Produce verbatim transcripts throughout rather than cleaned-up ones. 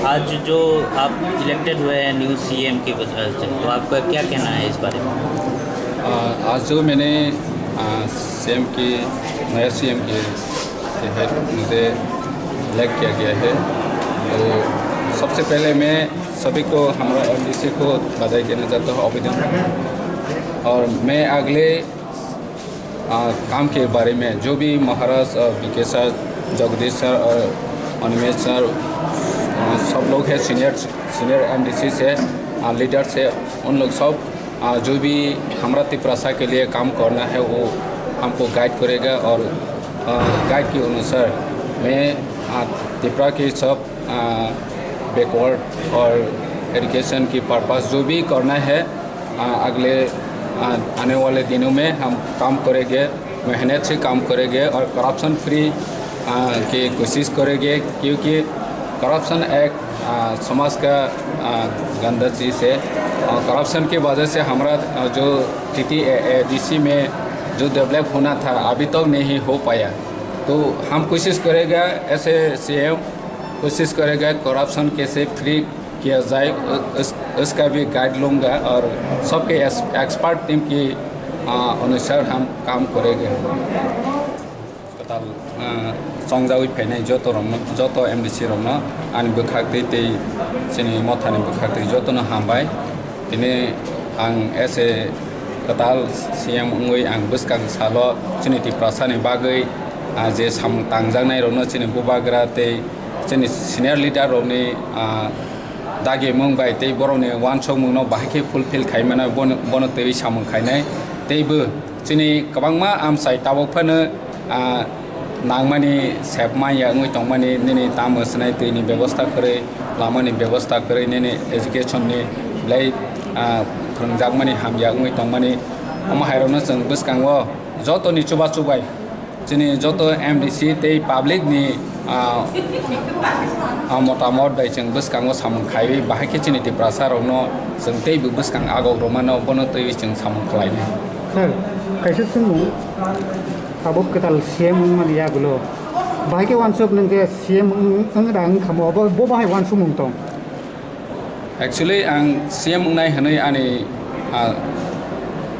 आज जो आप इलेक्टेड हुए हैं न्यू सीएम की वजह से, तो आपका क्या कहना है इस बारे में? आ, आज जो मैंने आ, सीएम की नया सीएम के तहत मुझे इलेक्ट किया गया है। तो सबसे पहले मैं सभी को, हमारा एमडीसी को बधाई देना चाहता हूँ, अभिनंदन। और मैं अगले आ, काम के बारे में जो भी महाराज और बीके सर, जगदीश सर और अनिमेश सर, आ, सब लोग हैं सीनियर, सीनियर एमडीसी से, आ, लीडर से, उन लोग सब, आ, जो भी हमारा तिपरासा के लिए काम करना है, वो हमको गाइड करेगा और गाइड के अनुसार मैं, आ, त्रिपुरा के सब बैकवर्ड और एजुकेशन की पर्पस जो भी करना है, आ, अगले, आ, आने वाले दिनों में हम काम करेंगे, मेहनत से काम करेंगे और करप्शन फ्री की कोशिश करेंगे, क्योंकि करप्शन एक, आ, समाज का, आ, गंदा चीज़ है। और करप्शन की वजह से हमारा, आ, जो टीटी एडीसी में जो डेवलप होना था, अभी तक नहीं हो पाया। तो हम कोशिश करेगा, ऐसे सीएम कोशिश करेगा करप्शन कैसे फ्री किया जाए, उ-, उस, उसका भी गाइड लूँगा और सबके एक्स-, एक्सपर्ट टीम की, आ, अनुसार हम काम करेंगे। Kwtal, ah, chongjagwi phainai joto rokno, joto M D C rokno ani bwkhak twi tei chini mothani bwkhak twi jotono hambai. Tini ang as a kwtal C M wngwi ang bwskang salo chini Tiprasani bagwi, ah, je samung tangjaknai rokno chini bubagra tei chini senior leader rokni, ah, dagimung bai tei borokni uansukmungno bahai khe fulfill khai mano, bono, bono twiwi samung khainai. Teibo chini kwbangma amchai tabuk phano, ah, nangmani sep manya wngwi tongmani, nini tamo swnai twini bebosta kwrwi, lamani bebosta kwrwi, nini education ni belai, ah, phwrwngjakmani hamya wngwi tongmani. Omo hairokno chwng bwskango jotoni chubachu bai chini joto M D C tei public ni, ah, ah, motamot bai chwng bwskango samung khaiwi bahai khe chini Tiprasa rokno chwng teibo bwskang agok rwmano, bono twiwi chwng samung khlainai. Sir, kaisa swngmung, tabuk kwtal C M wngmani yagulo bahai khe uansuk nwng je C M wng, wng da wng khamo, bo, bo bahai uansukmung tong? Actually, ang C M wngnai hwnwi ani, ah,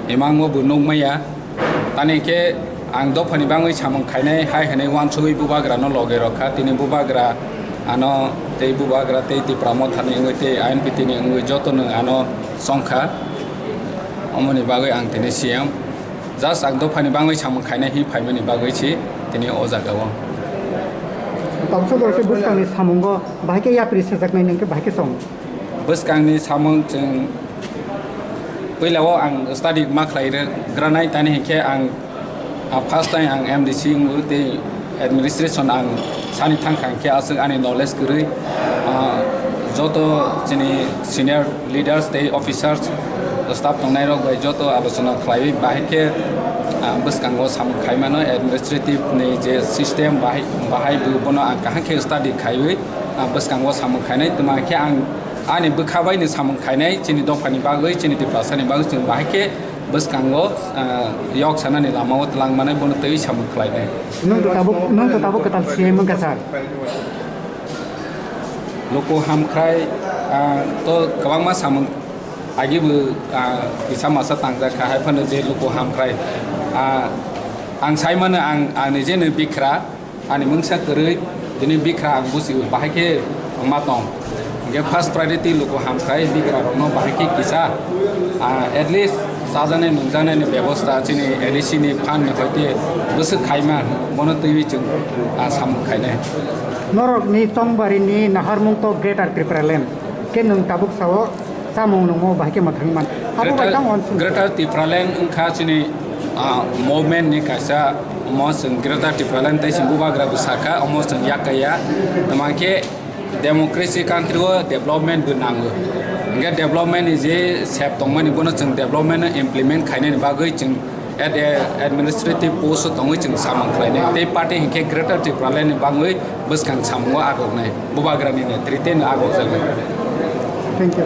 imangbo bo nukmaya. Tani khe ang dophani bangwi samung khainai hai hwnwi uansugwi bubagrano loge rwkha. Tini bubagra ano tei bubagra tei Tipra Mothani wngwi tei I N P T ni wngwi jotono ano chongkha. Omoni bagwi ang tini C M. Just ang dophani bangwi samung khainai hi phaimani bagwi si tini o jagao. Tabuksa borok khe bwskangni samungo bahai khe yapri sejaknai nang khe bahai khe chong? Bwskangni samung chwng puilao ang study ma khlai granai, tani hinkhe ang, ah, first time ang M D C wngwi tei administration ang sani thangkha hinkhe aswk ani knowledge kwrwi, ah, joto chini senior leaders tei officers, staff tongnairok bai joto alochona khlaiwi bahai khe, ah, bwskango samung khaimano administrative ni je system bahai, bahai bo bono ang kaham khe study khaiwi, ah, bwskango samung khainai. Tuma khe ang ani bwkha bai ni samung khainai, chini dophani bagwi, chini Tiprasani bagwi chwng bahai khe bwskango, ah, yok sanani lamao twlang manai bono twiwi samung khlainai. Nwng to tabuk, nwng to tabuk kwtal C M wngkha sir. Luku hamkhrai, ah, to kwbangma samung agibo, ah, kisa masa tangjak kha, hai phano je luku hamkhrai, ah, ang sai mano ang, ang nijeno bikra. Ani mungsa kwrwi, tini bikra ang busiwi bahai khe ma tong. Hinkhe first priority luku hamkhrai bikra rokno bahai khe kisa, ah, at least chajaknai nungjaknai ni bebosta chini A D C ni fund ni hoite bwswk khaima bono twiwi chwng, ah, samung khainai. Norokni chongbari ni naharmung to Greater Tripura Land. Khe nwng tabuk sao chamung nungmo bahai khe mwthangwi man. Abo bai Greater, tang uansukmung. Greater Tipraland wngkha chini, ah, movement ni kaisa, omo chwng Greater Tipraland tei chwng bubagra bwsakha, omo chwng yakaya. Tama khe democracy country o development bo nango. Hinkhe development ni je sep tongmani bono chwng development no implement khainani bagwi chwng Ad-, administrative post o tongwi chwng samung khlainai. Tei party hinkhe Greater Tipraland ni bangwi bwskang samungo agoknai. Bubagrani netrite no agokjaknai. Thank you.